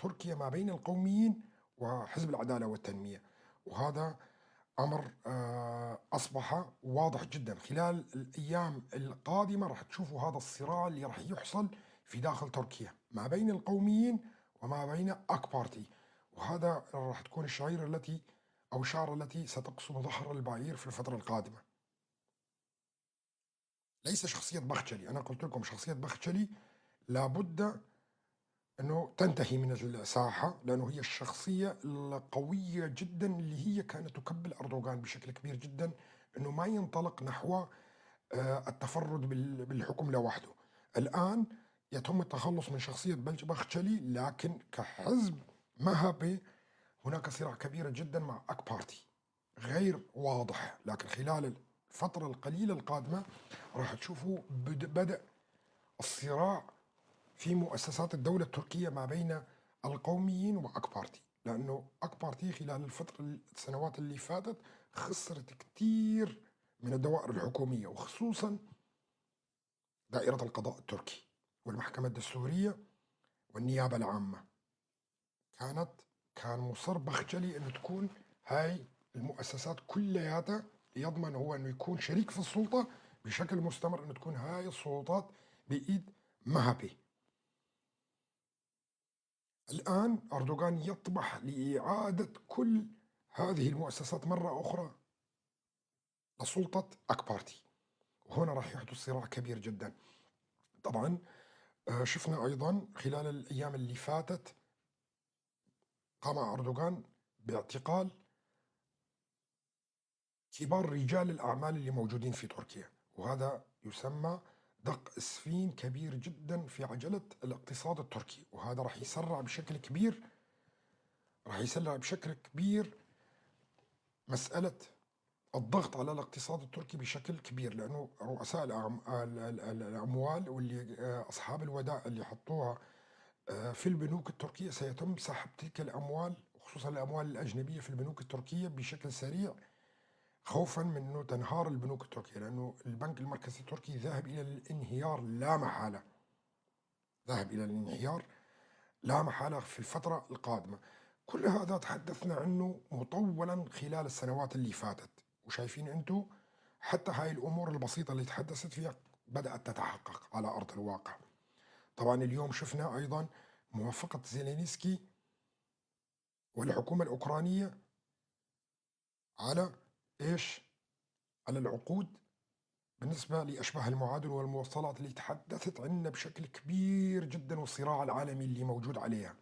تركيا ما بين القوميين وحزب العدالة والتنمية، وهذا أمر أصبح واضح جدا. خلال الأيام القادمة راح تشوفوا هذا الصراع اللي راح يحصل في داخل تركيا ما بين القوميين وما بين أك بارتي، وهذا راح تكون الشعيرة التي أو الشعرة التي ستقصم ظهر البعير في الفترة القادمة. ليس شخصية بختشلي، أنا قلت لكم شخصية بختشلي لابد أنه تنتهي من الساحة، لأنه هي الشخصية القوية جدا اللي هي كانت تكبل أردوغان بشكل كبير جدا أنه ما ينطلق نحو التفرد بالحكم لوحده. الآن يتم التخلص من شخصية بختشلي، لكن كحزب مهبي هناك صراع كبير جدا مع أك بارتي غير واضح، لكن خلال الفترة القليلة القادمة راح تشوفوا بدأ الصراع في مؤسسات الدولة التركية ما بين القوميين وأك بارتي، لأنه أك بارتي خلال الفترة السنوات اللي فاتت خسرت كثير من الدوائر الحكومية، وخصوصا دائرة القضاء التركي والمحكمة الدستورية والنيابة العامة. كان مصر بختشلي أنه تكون هاي المؤسسات كلياتها يضمن هو أنه يكون شريك في السلطة بشكل مستمر، أنه تكون هاي السلطات بإيد مهبي. الآن أردوغان يطمح لإعادة كل هذه المؤسسات مرة أخرى لسلطة أك بارتي، وهنا راح يحدث صراع كبير جدا. طبعا شفنا أيضا خلال الأيام اللي فاتت قام أردوغان باعتقال كبار رجال الأعمال اللي موجودين في تركيا، وهذا يسمى دق اسفين كبير جدا في عجلة الاقتصاد التركي، وهذا راح يسرع بشكل كبير، راح يسرع بشكل كبير مسألة الضغط على الاقتصاد التركي بشكل كبير، لأنه رؤساء الأموال واللي أصحاب الودائع اللي حطوها في البنوك التركية سيتم سحب تلك الأموال، وخصوصا الأموال الأجنبية في البنوك التركية بشكل سريع، خوفا من أنه تنهار البنوك التركية، لأنه البنك المركزي التركي ذاهب إلى الانهيار لا محالة، ذاهب إلى الانهيار لا محالة في الفترة القادمة. كل هذا تحدثنا عنه مطولا خلال السنوات اللي فاتت، وشايفين أنتم حتى هاي الأمور البسيطة اللي تحدثت فيها بدأت تتحقق على أرض الواقع. طبعا اليوم شفنا أيضا موافقة زيلينسكي والحكومة الأوكرانية على إيش؟ على العقود بالنسبة لأشباه المعادن والموصلات اللي تحدثت عنا بشكل كبير جدا، والصراع العالمي اللي موجود عليها.